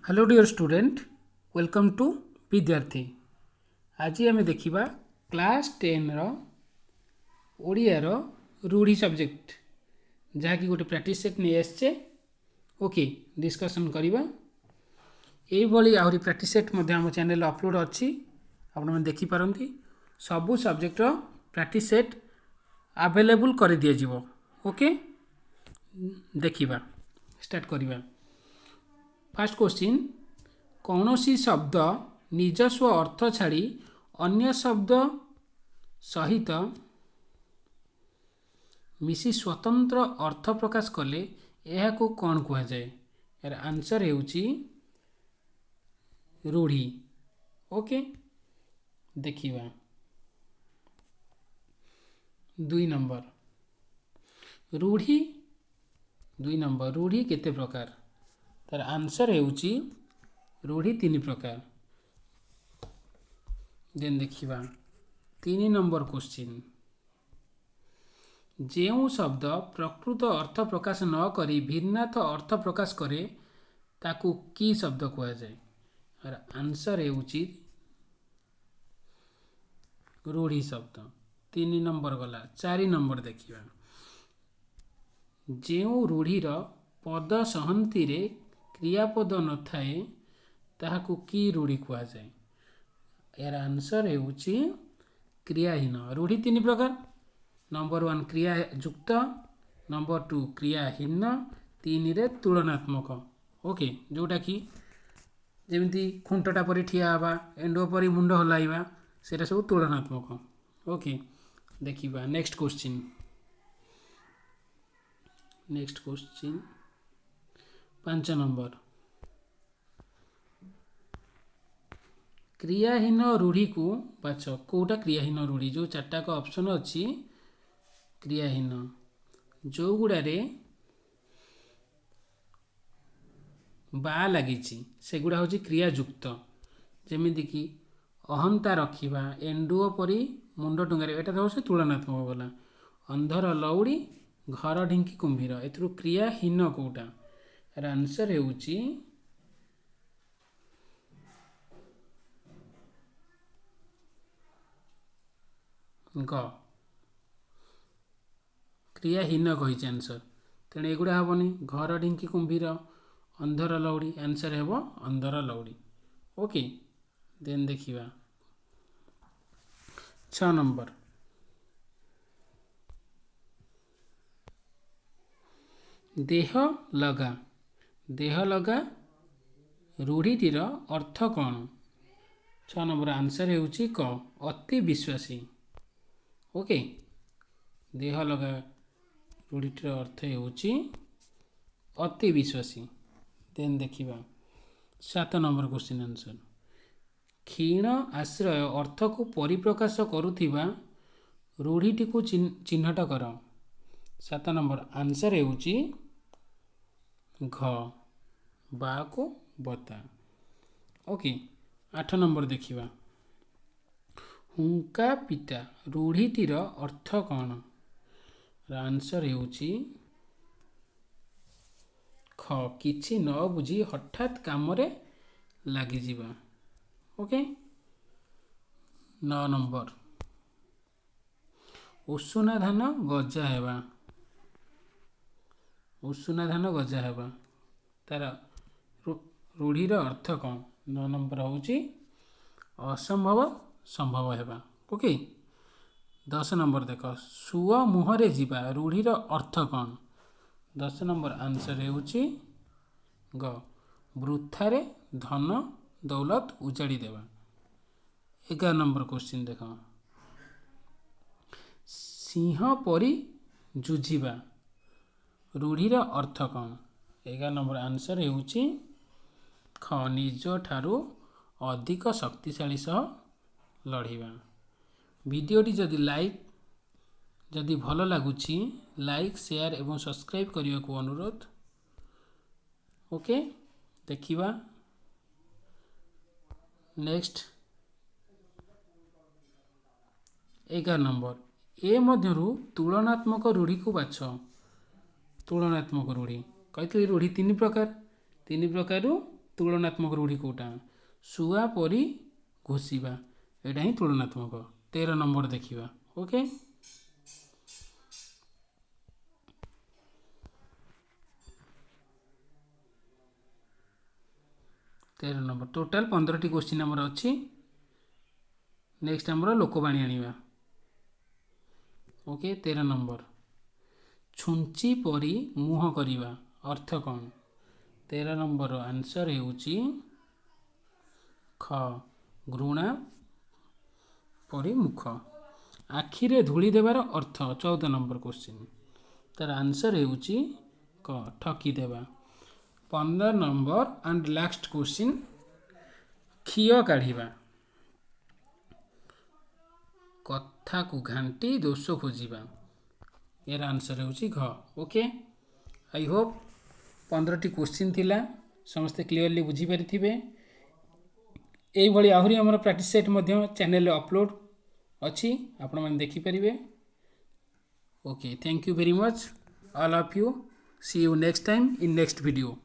Hello dear student, welcome to ବିଦ୍ୟାର୍ଥୀ। ଆଜି ଆମେ ଦେଖିବା କ୍ଲାସ୍ 10ର ଓଡ଼ିଆର ରୂଢ଼ି ସବଜେକ୍ଟ, ଯାହାକି ଗୋଟେ ପ୍ରାକ୍ଟିସ୍ ସେଟ୍ ନେଇ ଆସିଛେ। ଓକେ, ଡିସ୍କସନ୍ କରିବା। ଏଇଭଳି ଆହୁରି ପ୍ରାକ୍ଟିସ୍ ସେଟ୍ ମଧ୍ୟ ଆମ ଚ୍ୟାନେଲରେ ଅପଲୋଡ଼ ଅଛି, ଆପଣମାନେ ଦେଖିପାରନ୍ତି। ସବୁ ସବଜେକ୍ଟର ପ୍ରାକ୍ଟିସ୍ ସେଟ୍ ଆଭେଲେବୁଲ୍ କରିଦିଆଯିବ। ଓକେ, ଦେଖିବା, ଷ୍ଟାର୍ଟ କରିବା। ଫାର୍ଷ୍ଟ କ୍ୱେଶ୍ଚିନ୍, କୌଣସି ଶବ୍ଦ ନିଜସ୍ୱ ଅର୍ଥ ଛାଡ଼ି ଅନ୍ୟ ଶବ୍ଦ ସହିତ ମିଶି ସ୍ୱତନ୍ତ୍ର ଅର୍ଥ ପ୍ରକାଶ କଲେ ଏହାକୁ କ'ଣ କୁହାଯାଏ? ଏହାର ଆନ୍ସର୍ ହେଉଛି ରୂଢ଼ି। ଓକେ, ଦେଖିବା 2 ନମ୍ବର ରୂଢ଼ି। 2 ନମ୍ବର, ରୂଢ଼ି କେତେ ପ୍ରକାର? ତାର ଆନ୍ସର୍ ହେଉଛି ରୂଢ଼ି ତିନି ପ୍ରକାର। ଦେନ୍ ଦେଖିବା 3 ନମ୍ବର କ୍ୱେଶ୍ଚିନ୍, ଯେଉଁ ଶବ୍ଦ ପ୍ରକୃତ ଅର୍ଥ ପ୍ରକାଶ ନ କରି ଭିନ୍ନାର୍ଥ ଅର୍ଥ ପ୍ରକାଶ କରେ, ତାକୁ କି ଶବ୍ଦ କୁହାଯାଏ? ଏହାର ଆନ୍ସର୍ ହେଉଛି ରୂଢ଼ି ଶବ୍ଦ। 3 ନମ୍ବର ଗଲା। 4 ନମ୍ବର ଦେଖିବା, ଯେଉଁ ରୂଢ଼ିର ପଦ ସଂହତିରେ କ୍ରିୟାପଦ ନଥାଏ, ତାହାକୁ କି ରୂଢ଼ି କୁହାଯାଏ? ଏହାର ଆନ୍ସର୍ ହେଉଛି କ୍ରିୟାହୀନ। ରୂଢ଼ି ତିନି ପ୍ରକାର। ନମ୍ବର 1 କ୍ରିୟାଯୁକ୍ତ, ନମ୍ବର 2 କ୍ରିୟାହୀନ, 3ରେ ତୁଳନାତ୍ମକ। ଓକେ, ଯେଉଁଟାକି ଯେମିତି ଖୁଣ୍ଟଟା ପରି ଠିଆ ହେବା, ଏଣ୍ଡୁଅ ପରି ମୁଣ୍ଡ ହଲାଇବା, ସେଇଟା ସବୁ ତୁଳନାତ୍ମକ। ଓକେ, ଦେଖିବା next question. Next question 5 number, କ୍ରିୟାହୀନ ରୂଢ଼ିକୁ ବାଛ। କେଉଁଟା କ୍ରିୟାହୀନ ରୂଢ଼ି? ଯେଉଁ ଚାରିଟାକ ଅପସନ୍ ଅଛି କ୍ରିୟାହୀନ, ଯେଉଁଗୁଡ଼ାରେ ବା ଲାଗିଛି ସେଗୁଡ଼ା ହେଉଛି କ୍ରିୟାଯୁକ୍ତ। ଯେମିତିକି ଅହନ୍ତା ରଖିବା, ଏଣ୍ଡୁଅ ପରି ମୁଣ୍ଡ ଟୁଙ୍ଗାରେ, ଏଇଟା ତ ହେଉଛି ତୁଳନାତ୍ମକ ଗଲା। ଅନ୍ଧର ଲଉଡ଼ି, ଘର ଢିଙ୍କି କୁମ୍ଭୀର। ଏଥିରୁ କ୍ରିୟାହୀନ କେଉଁଟା? ଏହାର ଆନ୍ସର୍ ହେଉଛି ଗ। କ୍ରିୟାହୀନ କହିଛି ଆନ୍ସର୍, ତେଣୁ ଏଗୁଡ଼ା ହେବନି। ଘର ଢିଙ୍କି କୁମ୍ଭୀର, ଅନ୍ଧର ଲଉଡ଼ି, ଆନ୍ସର୍ ହେବ ଅନ୍ଧର ଲଉଡ଼ି। ଓକେ, ଦେନ୍ ଦେଖିବା 6 ନମ୍ବର, ଦେହ ଲଗା। ଦେହ ଲଗା ରୂଢ଼ିଟିର ଅର୍ଥ କ'ଣ? 6 ନମ୍ବର ଆନ୍ସର୍ ହେଉଛି କ, ଅତି ବିଶ୍ୱାସୀ। ଓକେ, ଦେହ ଲଗା ରୂଢ଼ିଟିର ଅର୍ଥ ହେଉଛି ଅତି ବିଶ୍ୱାସୀ। ଦେନ୍ ଦେଖିବା 7 ନମ୍ବର କ୍ୱେଶ୍ଚିନ୍ ଆନ୍ସର୍, କ୍ଷୀଣ ଆଶ୍ରୟ ଅର୍ଥକୁ ପରିପ୍ରକାଶ କରୁଥିବା ରୂଢ଼ିଟିକୁ ଚିହ୍ନଟ କର। 7 ନମ୍ବର ଆନ୍ସର୍ ହେଉଛି ଘ, ବାକୁ ବତା। ଓକେ, 8 ନମ୍ବର ଦେଖିବା, ହୁଙ୍କା ପିଟା ରୂଢ଼ିଟିର ଅର୍ଥ କ'ଣ? ଆନ୍ସର୍ ହେଉଛି ଖ, କିଛି ନ ବୁଝି ହଠାତ୍ କାମରେ ଲାଗିଯିବା। ଓକେ, 9 ନମ୍ବର, ଉଷୁନା ଧାନ ଗଜା ହେବା। ଉଷୁନା ଧାନ ଗଜା ହେବା ତାର ରୂଢ଼ିର ଅର୍ଥ କ'ଣ? 9 ନମ୍ବର ହେଉଛି ଅସମ୍ଭବ ସମ୍ଭବ ହେବା। ଓକେ, 10 ନମ୍ବର ଦେଖ, ସୁଅ ମୁହଁରେ ଯିବା ରୂଢ଼ିର ଅର୍ଥ କ'ଣ? 10 ନମ୍ବର ଆନ୍ସର୍ ହେଉଛି ଗ, ବୃଥାରେ ଧନ ଦୌଲତ ଉଜାଡ଼ି ଦେବା। 11 ନମ୍ବର କ୍ୱେଶ୍ଚିନ୍ ଦେଖ, ସିଂହ ପରି ଯୁଝିବା ରୂଢ଼ିର ଅର୍ଥ କ'ଣ? 11 ନମ୍ବର ଆନ୍ସର୍ ହେଉଛି ଖ, ନିଜଠାରୁ ଅଧିକ ଶକ୍ତିଶାଳୀ ସହ ଲଢ଼ିବା। ଭିଡ଼ିଓଟି ଯଦି ଭଲ ଲାଗୁଛି, ଲାଇକ୍, ସେୟାର ଏବଂ ସବସ୍କ୍ରାଇବ୍ କରିବାକୁ ଅନୁରୋଧ। ଓକେ, ଦେଖିବା ନେକ୍ସଟ 11 ନମ୍ବର, ଏ ମଧ୍ୟରୁ ତୁଳନାତ୍ମକ ରୂଢ଼ିକୁ ବାଛ। ତୁଳନାତ୍ମକ ରୂଢ଼ି କହିଥିଲି, ରୂଢ଼ି ତିନି ପ୍ରକାର, ତିନି ପ୍ରକାରରୁ ତୁଳନାତ୍ମକ ରୂଢ଼ି କେଉଁଟା? ଶୁଆ ପରି ଘୋଷିବା, ଏଇଟା ହିଁ ତୁଳନାତ୍ମକ। 13 ନମ୍ବର ଦେଖିବା। Okay, 13 number. ଟୋଟାଲ୍ 15ଟି କୋଶ୍ଚିନ୍ ଆମର ଅଛି। ନେକ୍ସଟ ଆମର ଲୋକବାଣୀ ଆଣିବା। ଓକେ, 13 ନମ୍ବର, ଛୁଞ୍ଚି ପରି ମୁହଁ କରିବା ଅର୍ଥ କ'ଣ? 13 ନମ୍ବର ଆନ୍ସର ହେଉଛି ଖ, ଘୃଣା ପରି ମୁଖ। ଆଖିରେ ଧୂଳି ଦେବାର ଅର୍ଥ? 14 ନମ୍ବର କୋଶ୍ଚିନ୍, ତାର ଆନ୍ସର ହେଉଛି କ, ଠକି ଦେବା। 15 ନମ୍ବର ଆଣ୍ଡ ଲାଷ୍ଟ କୋଶ୍ଚିନ୍, ଖିଅ କାଢ଼ିବା। କଥାକୁ ଘାଣ୍ଟି ଦୋଷ ଖୋଜିବା। ଏହାର ଆନ୍ସର ହେଉଛି ଘ। ଓକେ, I Hope 15ଟି କୋଶ୍ଚିନ୍ ଥିଲା, ସମସ୍ତେ କ୍ଲିଅରଲି ବୁଝିପାରିଥିବେ। ଏଇଭଳି ଆହୁରି ଆମର ପ୍ରାକ୍ଟିସ୍ ସେଟ୍ ମଧ୍ୟ ଚ୍ୟାନେଲରେ ଅପଲୋଡ଼ ଅଛି, ଆପଣମାନେ ଦେଖିପାରିବେ। Okay, thank you very much, all of you. See you next time in next video.